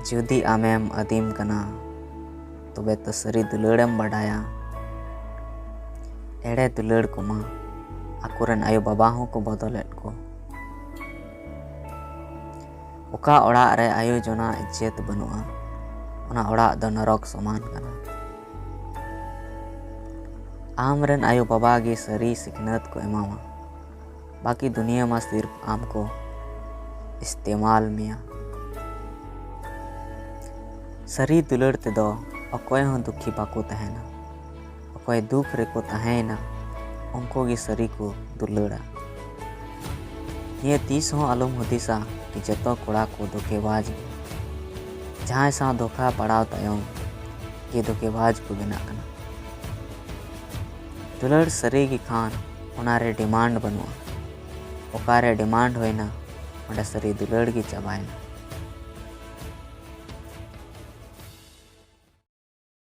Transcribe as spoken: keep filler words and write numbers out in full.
ᱡᱩᱫᱤ ᱟᱢᱮᱢ ᱟᱹᱫᱤᱢ ᱠᱟᱱᱟ, ᱛᱚᱵᱮ ᱛᱚ ᱥᱟᱹᱨᱤ ᱫᱩᱞᱟᱹᱲᱮᱢ ᱵᱟᱰᱟᱭᱟ᱾ ᱮᱲᱮ ᱫᱩᱞᱟᱹᱲ ᱠᱚᱢᱟ ᱟᱠᱚᱨᱮᱱ ᱟᱭᱳ ᱵᱟᱵᱟ ᱦᱚᱸᱠᱚ ᱵᱚᱫᱚᱞᱮᱫ ᱠᱚ᱾ ᱚᱠᱟ ᱚᱲᱟᱜ ᱨᱮ ᱟᱭᱳ ᱡᱚᱱᱟ ᱤᱡᱽᱡᱚᱛ ᱵᱟᱹᱱᱩᱜᱼᱟ, ᱚᱱᱟ ᱚᱲᱟᱜ ᱫᱚ ᱱᱚᱨᱚᱠ ᱥᱚᱢᱟᱱ ᱠᱟᱱᱟ᱾ ᱟᱢ ᱨᱮᱱ ᱟᱭᱳ ᱵᱟᱵᱟ ᱜᱮ ᱥᱟᱹᱨᱤ ᱥᱤᱠᱷᱱᱟᱹᱛ ᱠᱚ ᱮᱢᱟᱢᱟ, ᱵᱟᱹᱠᱤ ᱫᱩᱱᱤᱭᱟᱹ ᱢᱟ ᱥᱤᱨᱯ ᱟᱢ ᱠᱚ ᱤᱥᱛᱮᱢᱟᱞ ᱢᱮᱭᱟ᱾ ᱥᱟᱹᱨᱤ ᱫᱩᱞᱟᱹᱲ ᱛᱮᱫᱚ ᱚᱠᱚᱭ ᱦᱚᱸ ᱫᱩᱠᱷᱤ ᱵᱟᱠᱚ ᱛᱟᱦᱮᱱᱟ᱾ ᱚᱠᱚᱭ ᱫᱩᱠᱷ ᱨᱮᱠᱚ ᱛᱟᱦᱮᱸᱭᱮᱱᱟ, ᱩᱱᱠᱩ ᱜᱮ ᱥᱟᱹᱨᱤ ᱠᱚ ᱫᱩᱞᱟᱹᱲᱟ᱾ ᱱᱤᱭᱟᱹ ᱛᱤᱥ ᱦᱚᱸ ᱟᱞᱚᱢ ᱦᱩᱫᱤᱥᱟ ᱠᱤ ᱡᱚᱛᱚ ᱠᱚᱲᱟ ᱠᱚ ᱫᱷᱳᱠᱮᱵᱟᱡᱽ ᱜᱮ᱾ ᱡᱟᱦᱟᱸᱭ ᱥᱟᱶ ᱫᱷᱳᱠᱟ ᱯᱟᱲᱟᱣ ᱛᱟᱭᱚᱢ ᱜᱮ ᱫᱷᱳᱠᱮᱵᱟᱡᱽ ᱠᱚ ᱵᱮᱱᱟᱜ ᱠᱟᱱᱟ᱾ ᱫᱩᱞᱟᱹᱲ ᱥᱟᱹᱨᱤ ᱜᱮ ᱠᱷᱟᱱ ᱚᱱᱟᱨᱮ ᱰᱤᱢᱟᱱᱰ ᱵᱟᱹᱱᱩᱜᱼᱟ᱾ ᱚᱠᱟᱨᱮ ᱰᱤᱢᱟᱱᱰ ᱦᱩᱭᱱᱟ, ᱚᱸᱰᱮ ᱥᱟᱹᱨᱤ ᱫᱩᱞᱟᱹᱲ ᱜᱮ ᱪᱟᱵᱟᱭᱮᱱᱟ᱾